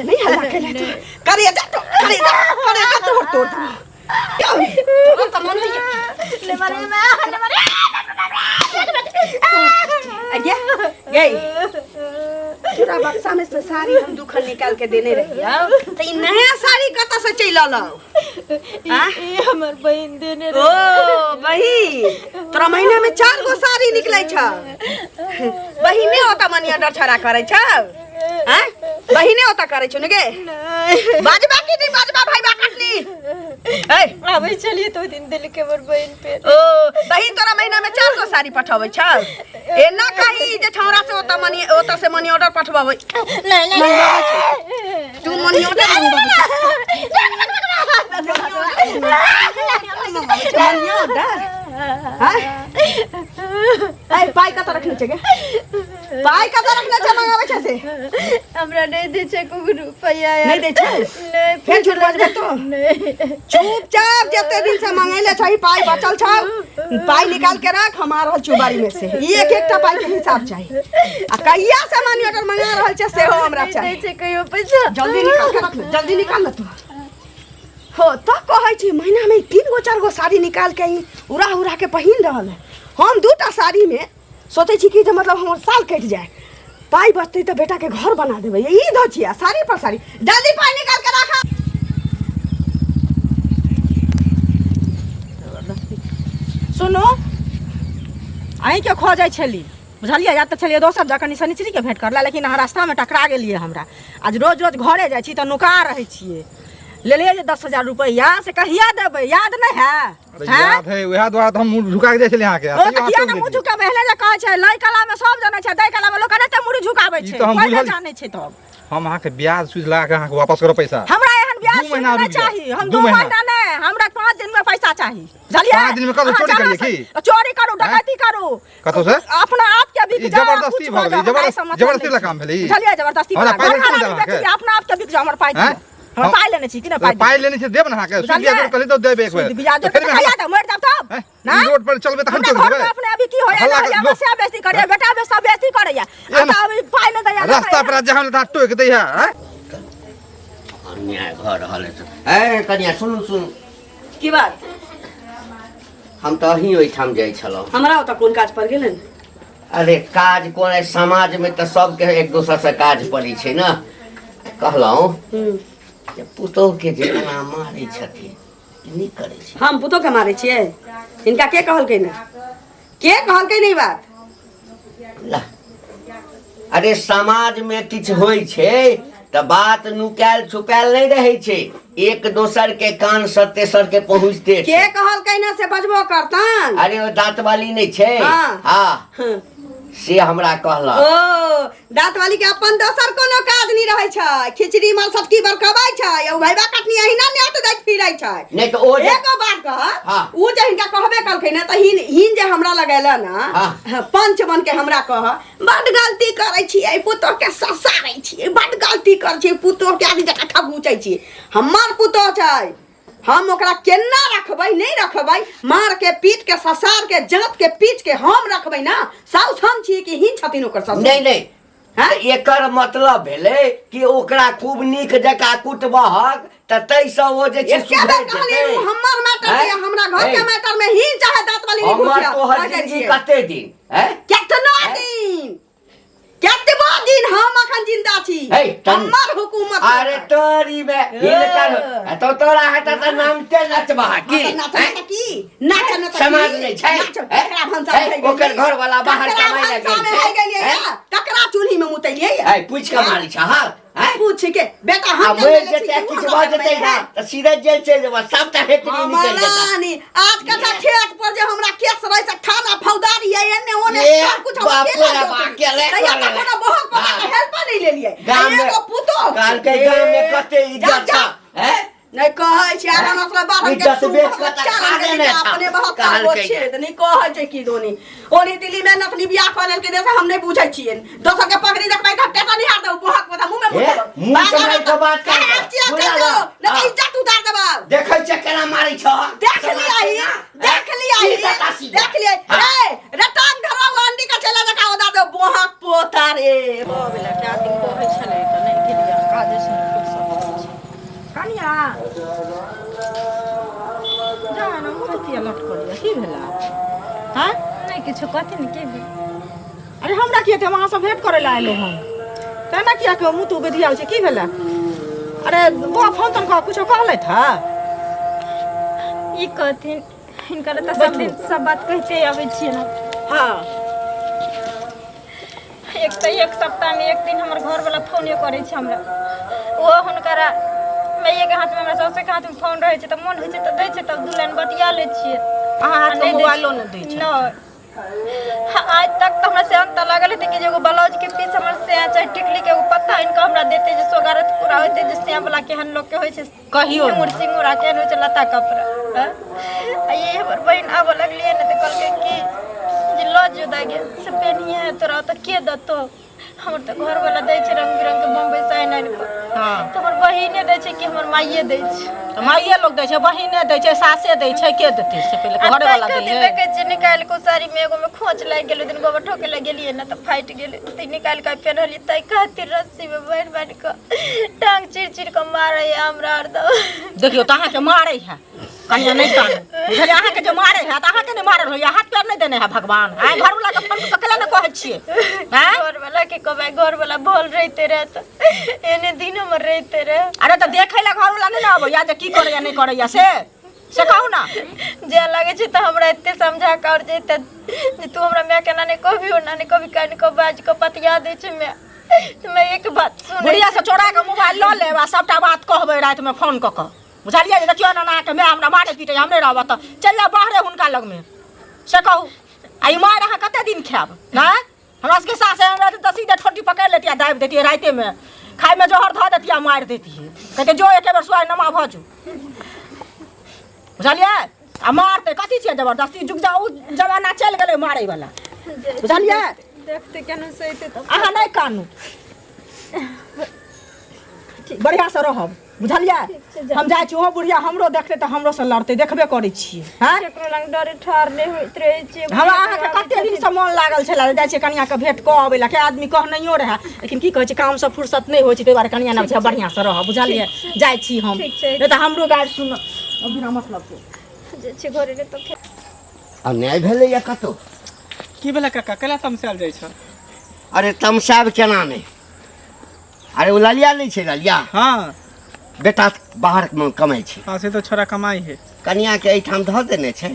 नहीं हल्ला केले तू करे जा तो करे जा करे जा तोड़ तोड़ तोड़ त मन होइए ले मारे मैं ले मारे आज्ञा गई तोरा बक्सा में से साड़ी हम दुखन निकाल के देने रही त ई नया साड़ी कतऽ से चलि अलौ ई ई हमर बहिन देने ओ बहिन तोरा महीना में चार गो साड़ी निकलै छ बहिने ओता मनी ऑर्डर छड़ा करै छ हैं बहिने ओता करै छौ ने गे नहीं बाजबा की नहीं बाजबा भाई बा कटनी ए आबै छलियै तऽ ओहि दिन देलकै हमर बहिन पे ओ बहिन तोरा महीना में चार गो साड़ी पठाबै छ एना कही जे छौरा से ओता मनी ओता से मनी ऑर्डर पठबाबै नहीं नहीं तू मनी ऑर्डर मंगबाबै मनी ऑर्डर हैं ए पाई कतऽ रखने छै गे पाई कतऽ रखने छै मंगाबै छै से हमरा नहीं दै छै कोनो रुपैआ यार नहीं दै छै नहीं फेर झूठ बजबै तो नहीं चुपचाप जते दिन से मंगैले छही पाई बचल छौ पाई निकाल के रख हम आ रहल छी बाड़ी में से ई एक एकटा पाई के हिसाब चाही आ कहिया से मनी ऑर्डर मंगा रहल छै सेहो हमरा नहीं चाही दै छै कहियो पैसा जल्दी निकाल के रख ले जल्दी निकाल ले तू हो तऽ कहै छी महीना में तीन गो चार गो साड़ी निकाल के ई उड़ा उड़ा के पहिन रहल है हम दूटा साड़ी में सोचै छी कि जे मतलब हमर साल कटि जाए पाइ बचतै तऽ बेटाके घर बना देबै ई धो छियै साड़ी पर साड़ी जल्दी पाइ निकाल के राख सुनू अहीँके खोजै छली बुझलियै या तऽ छलियै दोसर जगह कनि शनिचरीके भेँट करला लेकिन अहाँ रास्तामे टकरा गेलियै हमरा आज रोज रोज घरे जाइ छी तऽ नुका रहै छियै लेलियै जे 10,000 रुपैआ से कहिया देबै याद नहि है अरे हैं? याद है वएह दुआरे तऽ हम मुँह झुका के जाइ छलियै अहाँके ओ तऽ तैयो अहाँ किया चलि ने मुँह गेलियै। झुकेबै एहने जे कहै छै लै कला मे सब जानै छै दै कला मे लोक एनाहिते मुड़ी झुकाबै ई छै तऽ हम कोइ नहि बुझल- जानै छै तब हम अहाँके ब्याज सूद लगा के अहाँके वापस करब पैसा हमरा एहन ब्याज दू महीना सूद नहि रुकि जाउ। चाही हम दू 2 महीना। महीना नहि हमरा 5 दिन में पैसा चाही बुझलियै 5 दिन में कतौ अहाँ चोरी जरा करियै से- की? चोरी करू हैं? डकैती करू कतौ से? अपना आप के बिक ई जाओ जबरदस्ती कुछ भऽ भऽ गेलै, जाओ, हमरा एहिसँ मतलब जबरदस्ती नहि वाला काम भेलै ई। बुझलियै जबरदस्ती हमरा वाला। पाइ घर नहि हरामी देब अहाँके। बेटी अपना आप के बिक जाओ हमर पाइ दिअ हैं? हमर हम- पाइ लेने छी कि नहि पाइ पाइ लेने छी देब ने अहाँके सूद बुझलियै? ब्याज कहली तऽ देब एक बेर सूद ब्याज तऽ फेर तऽ कहिया देब मरि जाब तब हैं? ना? ई रोड पर चलबै तखन हमरा चोक घर देबै में अपने अभी की होया हल्ला ना होया लोक- बस बेइज्जती करैया बेटा बेटा बेइज्जती करैया आ एहन- तऽ अभी पाइ नहि दैया रास्ता पर जहाँ तहाँ टोकि दै है हैं? अन्याय भऽ रहल अछि ए कनिया सुनू सुनू की बात हम तऽ अहीं ओहिठाम जाइ छलहुँ हमरा ओतऽ कोन काज पड़ गेलै अरे काज कोन अइ समाजमे तऽ सबके एक दोसरसँ काज पड़ै छै ने कहलहुँ जे पुतोहके जे एना मारै छथिन ई नीक करै छै हम पुतोह के मारै छियै हिनका के कहलकै ने के कहलकै ने ई बात ला अरे समाजमे किछु होइ छै तऽ बात नुकायल छुपायल नहि रहै छै एक दोसर के कान से तेसर के पहुँचते के छै कहलकै ने से बजबो करतन अरे ओ दाँत वाली नहि छै हाँ। हाँ हँ। से हमरा कहलक ओ दाँत वाली के अपन दोसर कोनो काज नहीं रहै छै खिचड़ी मल सटकी बरकबै छै ओ भैबा कटनी अहिना न्यात दैत फिरै छै नहि तऽ ओ जे एगो बात कह हाँ। उ जे हिनका कहबे कलकै ने तऽ हिन हिन जे हमरा लगेला ना हाँ। हाँ, पंच बन के हमरा कह बड गलती करै छियै पुतोह के ससारै छियै बड गलती करै छियै पुतोह के आदमी जकाँ ठगुचै छियै हमर पुतोह छै हम ओकरा केना रखबै नहि रखबै मार के पीट के ससार के जात के पीट के हम रखबै ना साउस हम छियै कि हिन छथिन ओकर ससुर नहि नहि हैं? तऽ एकर मतलब भेलै कि ओकरा खूब नीक जकाँ कुटबहक तऽ ताहिसँ ओ जे छै एके बेर सुधरि कहलियै जेतै उ हमर मैटर हैं? छियै हमरा घर के हैं? मैटर में हिन चाहे दांत वाली नहीं हमर घुसिया तोहर कहि दै जिंदगी छियै। कते दिन हैं? केतना दिन केतबो दिन हम अखन जिंदा छी हे, तनी- हमर हुकूमत अरे तोरी में हिनकर तो तोरा हेता तऽ नामते नचबा की हाँ, नाच हैं? तऽ की नाच न तऽ समाज की? नहि छै नाच हैं? ककरा भनसा हैं? में भए ओकर गेलियै? घरवाला बाहर ककरा कमाइ लए भनसा गेल में छै भए गेलियै हैं? या? ककरा चूल्ही में मुतैलियै या? है पूछि कऽ मारै छ हँ हैं? पूछ के बेटा आ हम मरि जन्मेले छी जेतै कि तू किछु हमरा भऽ जेतै जन्मेले ने है? तऽ सीधे जेल चलि जेबह सबटा हेतरी हमर निकलि जेतै रानी आज कथा खेत पर जे हमरा केस रहे से थाना फौदारी है एने ओने ये सब कुछ हम बाप अकेला रे बाप, जोतली। अकेले तैया कऽ तक लेले। कोनो बहुत पता के हाँ। हेल्प नहीं लेलिए गाम में एगो पुतोह कहलकै गाम में कते जा, इज्जत जा। छ हैं? नहीं कहै छै आर हम अपना बाहर के इज्जत सुबह बेच कऽ तऽ चार खा रंग के लेने दिका छह। अपने बहुत कहलकै काबो छे तऽ नहीं कहै छै की दोनी ओनी दिल्ली में नतनी बियाह कऽ लेलकै से हम नहीं बुझै छियै दोसर के पगड़ी देखबै तऽ टेटा निहार देब बोहक पता मुँह में हे, मुँह मुँह सम्हारि कऽ बात कर। बुझल नहीं हँ। तऽ इज्जत उतार देब देखै छै केना मारै छ देख लिया ही देख लिया ही देख लिया रे रे टांग धरवा अंडी का चला जका ओदा दे बोहक पोता रे भऽ गेलै कए दिन कहै छलै तऽ नहि गेलियै काजे से की भेला हँ? नहि किछो, कथी ने के भेल? अरे हमरा किया, हम अहाँसँ भेंट करै लए आयलहुँ हन, तेना किया के मुँह तू बेधियाल छै? की भेला? अरे बौआ फोन तोन कऽ कुछो कहलथि हँ? ई कहथिन, हिनकर तऽ सब दिन सब बात कहिते अबै छियै ने। हाँ। एक तऽ एक सप्ताहमे एक दिन हमर घरवला फोने करै छै हमरा। ओहो हुनकर माइएके हाथमे, हमरा साउसेके हाथमे फोन रहै छै, तऽ मोन होइ छै तऽ दै छै, तब दू लाइन बतिया लै छियै। अहाँ हाथमे नहि दै मोबाइलो नहि दै छै? नहि, आज तक तऽ हमरा सेहन तऽ लागल हेतै कि जे एगो ब्लाउजके पीस हमर सेया चाहे टिकलीके एगो पत्ता आनि कऽ हमरा देतै, जे सोगारत पूरा होइतै, जे सेया केहन लोकके होइ छै। कहियो नहि। सिंगूर सिंगूर आ केहन होइ छै लत्ता कपड़ा। हँ? आ ये हमर बहिन आबऽ लगलियै ने तऽ कहलकै कि जे लऽ जो दाइ से पेनिहे, तोरा ओतऽ के देतौ? हमर तऽ घरवला दै छै रंग बिरंग के बम्बई से आनि आनि कऽ। तऽ हमर बहिने दै छै कि हमर माइये दै छै? तऽ माइए लोग दै छै, बहिने दै छै, सासे दै छै, के देतै से पहिले? आ घरे वाला ताहि दै खातिर है। देखै छियै निकालि कऽ, साड़ी मे एगो मे खोंच लागि गेलै, दिन गोबर ठोके लए गेलियै ने तऽ फाटि गेलै, तऽ निकालि कऽ पेन्हलियै। ताहि खातिर रस्सी मे बान्हि बान्हि कऽ टांग चीर चीर कऽ मारैया हमरा हरदम। देखियौ तऽ अहाँके मारै है, कनिया नहि कानू, बुझलियै? अहाँके जे मारै है तऽ अहाँके नहि मारल होइया? हाथ पैर नहि देने है भगवान? आँय, घरवला के फोन कऽ केला ने कहै छियै? आँय, घरवला के कहबै, घरवला भल रहिते रहे तऽ एने दिन हमर रहिते रहे। अरे तऽ देखै लए घरवला नहि ने अबैया जे की करैया नहि करैया, से कहू ना। जे लागै छै तऽ हमरा एते समझा कऽ आओर जेतै जे तू हमरा माय केना नहि कहबी, ओना नहि कहबी, कानि कऽ बाजि कऽ पतिया दै छै माय, तऽ माय एक बात सुनै। बुढ़िया से चोरा के मोबाइल लऽ लेब आ सबटा बात कहबै रातिमे फोन कऽ कऽ, बुझलियै? जे देखियौ ने अहाँके माय हमरा मारे पीटे, हम नहि रहब तऽ चलि जाउ बाहरे हुनका लगमे, से कहू। आ ई मारि अहाँ कते दिन खायब? नहि, हमरा सबके सास एहन रहतै तऽ सीधे ठोटी पकड़ि लेतियै आ दाबि दैतियै, रातिमे खायमे जहर धऽ दैतियै आ मारि दैतियै, कहतै जो एके बेर सुआइ नमा भऽ जो, बुझलियै? आ मारतै कथी छियै जबरदस्ती? जुग जा, ओ जमाना चलि गेलै मारैवला, बुझलियै? देखते केना सहिते तऽ। अहाँ नहि कानू, बढ़िआँसँ रहब, बुझलियै? हम जाइ छी, ओहो बुढ़िया हमरो देखतै तऽ हमरो से लड़तै, देखबे करै छियै। हँ, केकरो लग डरे ठाढ़ नहि होइत रहै छै। हमरा अहाँके कते दिनसँ मोन लागल छलै, जाइ छियै कनियाँके भेंट कऽ अबै लए, के आदमी कहनैयो रहए, लेकिन की कहै छै, कामसँ फुर्सत नहि होइ छै, ताहि दुआरे कनियाँ ने छै, बढ़िआँसँ रहब, बुझलियै? जाइ छी हम। ठीक छै। नहि तऽ हमरो गारि सुन बिना मतलब के। जे छै घरे नहि तऽ अन्याय भेलैया कतौ? की भेलै काका, कैला तमसायल जाइ छ? अरे तमसायब केना नहि? अरे ओ ललिया नहि छै ललिया? हाँ। बेटा बाहर मे कमाइ छै। हाँ, से तऽ छोरा कमाइ है। कनियाके एहिठाम धऽ देने छै,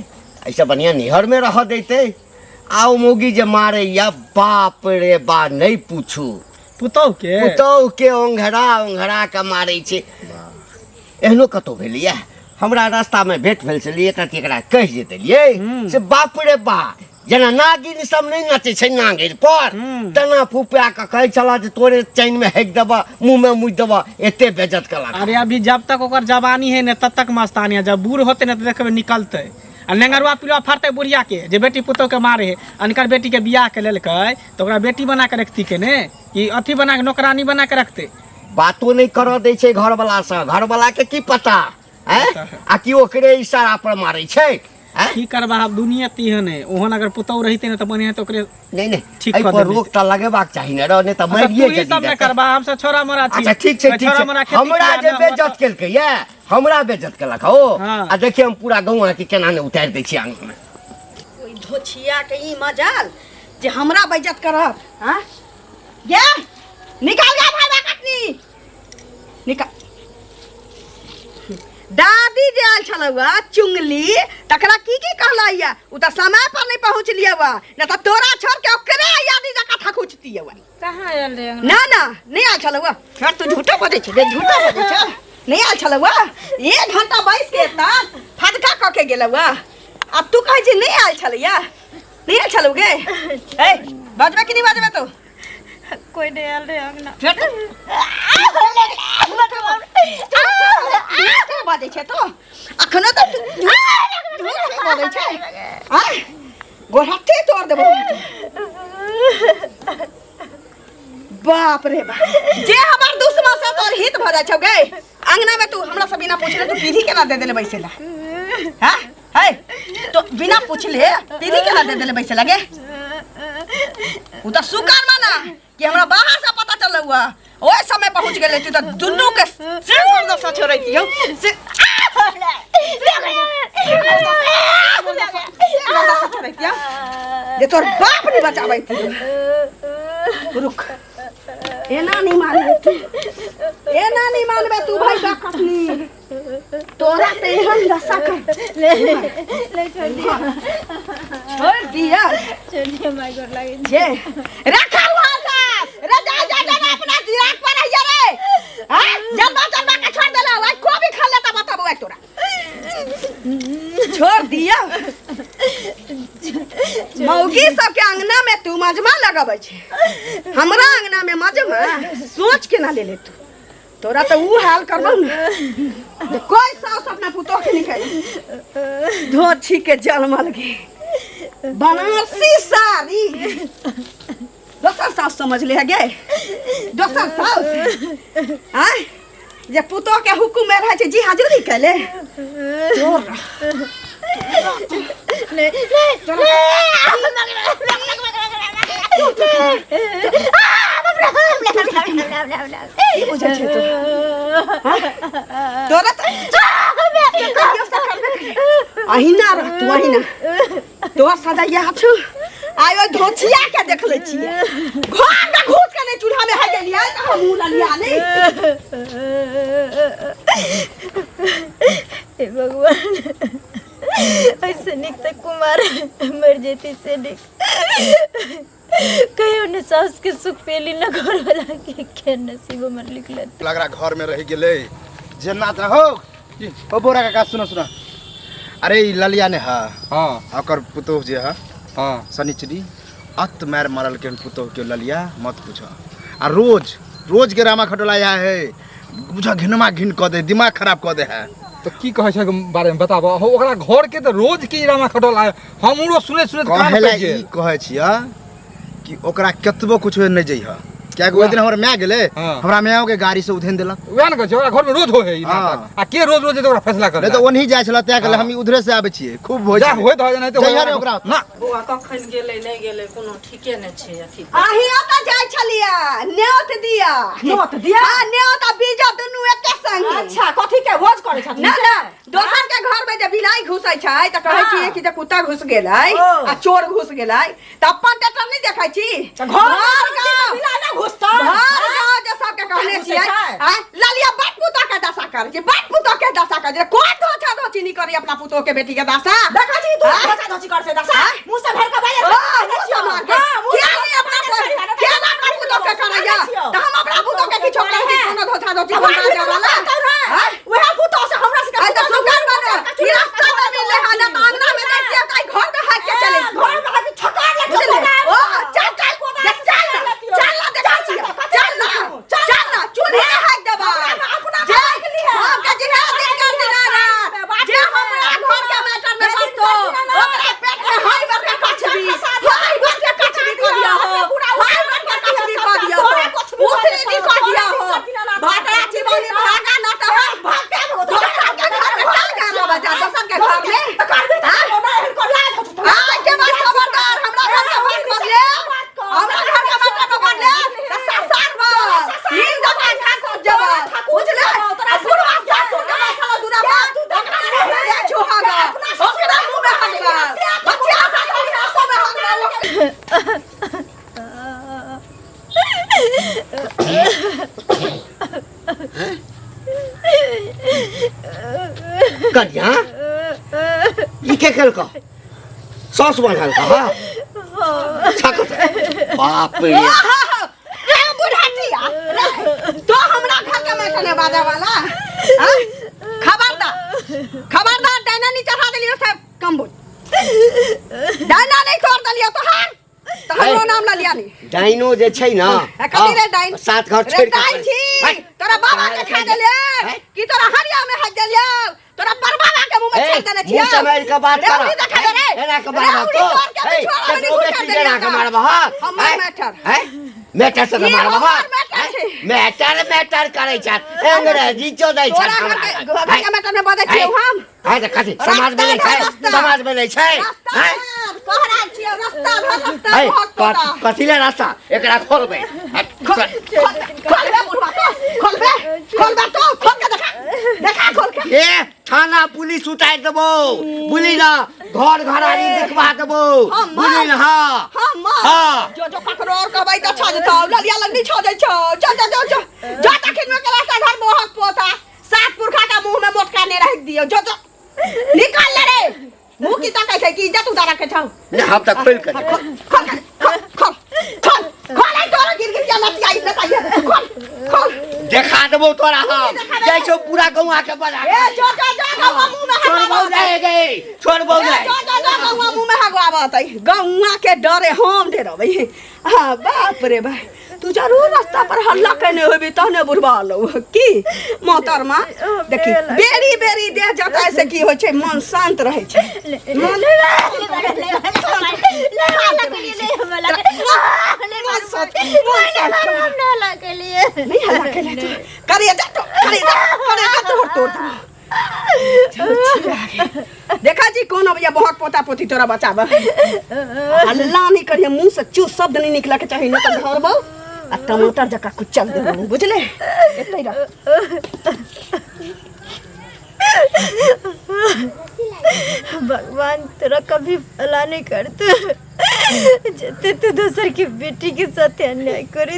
एहिसँ बढ़िआँ नैहरमे रहऽ दैतै। आ ओ मौगी जे मारैया, बाप रे बा, नहि पूछू। पुतहु के? पुतहु के ओंघरा ओंघरा के मारै छै। एहनो कतौ भेलैया? हमरा रास्तामे भेंट भेल छलै एकरा, एकरा कहि जे देलियै से बाप रे बा, जेना नागिन सब नहि नाचै छै नागिन पर तेना फुफा कऽ कहै छला जे तोरे चैनमे हेक देबऽ, मुँहमे मुइ देबऽ, एते बेजत कला। अरे अभी जब तक ओकर जवानी है ने तब तक मस्तानी है, जब बूढ़ होते ने तऽ देखबै निकलतै आ नेंगरुआ पिलुआ फड़तै बुढ़िया के जे बेटी पुतोह के मारे है। अनकर बेटी के बियाह के लेलकै तऽ ओकरा बेटी बना के रखती के ने कि अथी बना के, नौकरानी बना के रखते? बातो नहि करऽ दै छै घरवला सँ। घरवला के की पता आँय? आ कि ओकरे इशारा पर मारै छै आँय? की करबा आब, दुनिया तेहन है। ओहन अगर पुतोह रहिते ने तऽ बढ़िया, तऽ ओकरे नहि नहि, ठीक एहि कऽ पर देने। रोक तऽ लगेबाक चाही ने रौ, नहि तऽ अच्छा, मरिए तू ही सब ने जेती। करबा, हम सब छोरा मोरा छी। अच्छा ठीक छै, ठीक छोरा छै। मोरा खेती हमरा किया जे ने बेज्जत केलकै ये, हमरा बेज्जत केलक हो। हाँ। आ देखिए हम पूरा गौआ के केना ने उतारि दै छी आंगन मे। ओहि धोछिया के ई मजाल जे हमरा बेइज्जत करत? हाँ गे, निकाल गे भाई कटनी निकाल। दादी जे आयल छलौआ चुंगली, तकरा की की कहलैया? उ तऽ समय पर नहीं पहुँचलियै वा, न तऽ तोरा छोड़ के ओकरे यादी जकाँ थकुचतियै वा। कहाँ आयल रे अंगना? ना ना, नहीं आयल छलौआ। यार तू झूठो बजै छै रे, झूठो बजै छै। नहीं आयल छलौआ? एक घंटा बैस के एतऽ फदका कऽ के गेलौआ आ तू कहै छी नहीं आयल छलैया। नहीं आयल छलौ गे? ए, बजबे कि नहीं बजबे तू? कोई नहीं आयल रे अंगना। बजै छै तो अखनो तऽ तू झूठ बजै छै। आँय, गोरहट्टी तोड़ देबो। बाप रे बाप, जे हमर दुश्मन से तोर हित भऽ जाइ छौ गे। अंगना में तू हमरा से बिना पूछले तू पीढ़ी केना दे देले बैसे ला? हाँ है तो बिना पूछले पीढ़ी केना दे देले बैसे लगे? उ तऽ शुक्र माना कि हमरा बाहर से पता चल हुआ, ओहि समय पहुंच गेले। तू तऽ दुनू के सिर पर दशा छोड़ैती हो से। जे तोर बाप नहीं बचाबै रुक, एना नहीं मानबे तू, एना नहीं मानबे तू भाई बकनी, तोरा ते एहन दशा कर। ले ले, छोड़ दिया। छोड़ दिया। छोड़ दिया, माय गोर लागे। जे रखा हुआ था रे, जा जा जा अपना दिराग पर रहिया रे। हां, जलवा जलवा के छोड़ देला, आज को भी खा लेता बताबो, आज तोरा छोड़ दिया। मौगी सबके अंगना में तू मजमा लगाबै छै, हमरा अंगना में मजमा सोच के ना ले ले तू। तोरा तो ऊ हाल करबौ ने जे कोई साउस अपना पुतोह के निकाल धोछी के जलमल गे बनारसी साड़ी दोसर साउस समझ ले गे, दोसर साउस आय जे पुतोह के हुकुम में रहै छै जी हाजुरी कैले तोरा। नहीं नहीं नहीं, की बुझै छै तू? तोरा तऽ अहिना रह तू, अहिना तोहर सदा इएह छौ। आइ ओहि धोछिया के देख लै छियै, घर में घुस के नहि चूल्हा में है गेलियै तऽ हमहूँ ललिया नहि। हे भगवान, ऐसे निक तऽ कुमार मर जेती से निक। कहियो ने सास के सुख पेली न घर वाला के, के नसीब हमर लिखल लग रहा घर में रह गेलै जेना त हो। ओ बोरा काका, सुनो सुनो, अरे ई ललिया ने हा? हाँ। ओकर पुतोह जे हा। हाँ। शनिचरी अत मार मारल के पुतोह के ललिया, मत पूछ। आ रोज रोज के रामा खटोला या है, बुझा घिनमा घिन कऽ दे, दिमाग खराब कऽ दे है। तऽ की कहै छै बारे में बताबऽ हो। ओकरा घर के तऽ रोज के रामा खटोला है, हमरो सुनै सुनै कान कहे ला पकि ई गेल। कहै छियै कि ओकरा कतबो कुछ नहि जइह, कियाकि ओहि दिन हमर माय गेलै। हाँ। हमरा मायो के गाड़ी से उधेन देलक। वएह ने कहै छै, ओकरा घर में रोज होइ है ई हाँ। नाटक। आ के रोज रोज जेतै ओकरा फैसला नहि करे तऽ ओनही जाइ छलै, तैं कहले हाँ। हम उधरे से आबै छियै, खूब होइ जा छलै। होइत है, नहि तऽ जइहे ने ओकरा। ना। बौआ कखन गेलै नहि गेलै कोनो ठीके नहि छै अथी। अहीं ओतऽ जाइ छलियै न्योत दिया। न्योत दिया? हाँ, न्योत आ बीजो दुनू एके संगे। अच्छा, कथी के भोज करै छथिन? ना ना, दोसर के घर में जे बिलाई घुसै छै तऽ कहै हाँ। छियै कि जे कुत्ता घुस गेलै ओ। आ चोर घुस गेलै, तऽ अपन टेटर नहि देखै छी? तऽ घर में घर तऽ गाँव बिलाइ नहि घुसतै। घर गाँव जे सबके कहने घुसै छियै छै? आँय, ललिया बट पुतोह के दशा करै छै, बट पुतोह के दशा करै छै। कोन धोछा धोची नहि करी अपना पुतोह के बेटी के दशा? देखै छी तू आँय? धोचा धोची करै छै दशा। आँय? मुँह से भरि कऽ बाजै ओ, छै। मुँह से मार के। हाँ, मुँह से किया नहि अपना किया नहि अपना पुतोह के करैया? तऽ हम अपना पुतोह के किछो कहै छी? कोनो धोछा धोची आब बंदा आदमी जावला। तऽ रहै। आँय? उएह पुतोह से हमरा सबके आइ तऽ पुतोह सुगर बने ई रास्ता में मिलले हन, तऽ अंगना में देखिए तऽ घर में हाथ के चले। घर में हाथ ठकार ले। बुझलियै? ओ चल चल देख, चल ना, चल ना, देखै छियै। चल ना, चल ना, चूल्हे में हाथ देबै। जे हम के जिहे दिन कर दिना रात, जे हमरा घर के मैटर में पड़तो, ओकरा पेट में हाय भर के कछबी, हाय भर के कछबी कऽ दिया हो, हाय भर के कछबी कऽ दिया हो, उसरी भी कऽ दिया हो। भातरा चिबौनी भागा न तऽ हो। दोसर के घर में चल गाना बजा, दोसर के घर में। हाँ? हाँ, के बात खबरदार, हमरा घर के बात बदले, हमरा घर के बात के बदले, तऽ ससार बा, नील दोकान खा सब जबा, बुझले? आ बुढ़वा सासुर के बसल दूरा बा, ओकरा मुँह में जाय छौ हगा, ओकरा मुँह में हगबा, बच्चा सासुर के हाथों में हगबा। कनिया, ई के केलकौ? साउस बनल का? छक, बाप रे। रे बुढ़ाटिया, रे, तो हमरा घर के मैटर में बाजा वाला, हाँ? खबरदार खबरदार, डायना नहीं चढ़ा देलियो सब कम्बुज, डायना नहीं तोड़ देलियो तोहार तऽ हमरो नाम लऽ लिया नहीं। डाइनो जे छै ना। आ, कथी रे डाइन? सात घर रे छोड़ के डाइन छी है। तोरा बाबा के खा देलियै है। कि तोरा हरिया में हक देलियै? तोरा परबाबा के मुंह में ए, छेक देने छियै। मुँह सम्हारि कऽ बात रे, कर। उड़ी देखा दे रे। एना के रे, मारब उड़ी तो तोड़ के ए, पिछुआड़ा में केकरो घुसा बेटी देलियै जेना के तऽ। मारबह? हमर हैं? मैटर। हैं? मैटर से ई मारबह? हमर मैटर छै। मैटर मैटर करै छ, अंग्रेजी चोदै छ। तोरा घर के घर के मैटर में बजै छियौ हम? है तऽ कथी समाज रास्ता बनै छै? धर, रास्ता। समाज बनै छै? रास्ता हैं? धर, कह रहल छियौ रास्ता धर, रास्ता है, धर तोरा। कथी ले रास्ता एकरा खोलबै? खोल, खोल रे बुढ़वा, खोल। खोलबे खोलबे तो खोल के देखा देखा खोल के ए थाना पुलिस उतार देबो बुझली ना घर घरारी देखवा देबो हम बुझली ना हाँ हम हाँ। जो जो ककरो और कहबै त छ जेतौ ललिया लगनी छ जाइ छौ जा जा जा जा जा तखन में रास्ता घर मोहक पोता सात पुरखा का मुंह में मोटका ने रख दियो जो जो निकाल ले रे मुंह की ताकै छै कि इज्जत उतारा के छौ नहीं हम तऽ खोलि कऽ खोल खोल खोल खोल खोल खोल आई तोरा गिर गिर के लतियाई लतियाई खोल खोल देखा देबो तोरा हम देखा देबो। जाइ छौ पूरा गौआ के बजा ए जो जो जो गौआ मुंह में छोड़बौ हगवाबत नहीं गई छोड़बौ ए, नहीं जो जो जो गौआ मुंह में हगवाबत है गौआ के डरे हम डरबै हाँ बाप रे भाई तू जरूर रास्ता पर हल्ला केने होबी तहने बुढ़बा लो की मोहतरमा देखी बेरी बेरी देह जताय से की होइ छै मन शांत रहै छै मन नहीं हल्ला केले तू करे जा तो करे जा करे जा तोड़ तोड़ देखा जी कौन अबैया बहुत पोता पोती तोरा बचाब हल्ला नहीं करिए मुंह से चू शब्द नहीं निकला के चाही ना तो धरबौ आ टमाटर जका कुचल देबौ बुझले एतै रह भगवान तेरा कभी भला नहीं करते जते तू दोसर की बेटी के साथ अन्याय करे।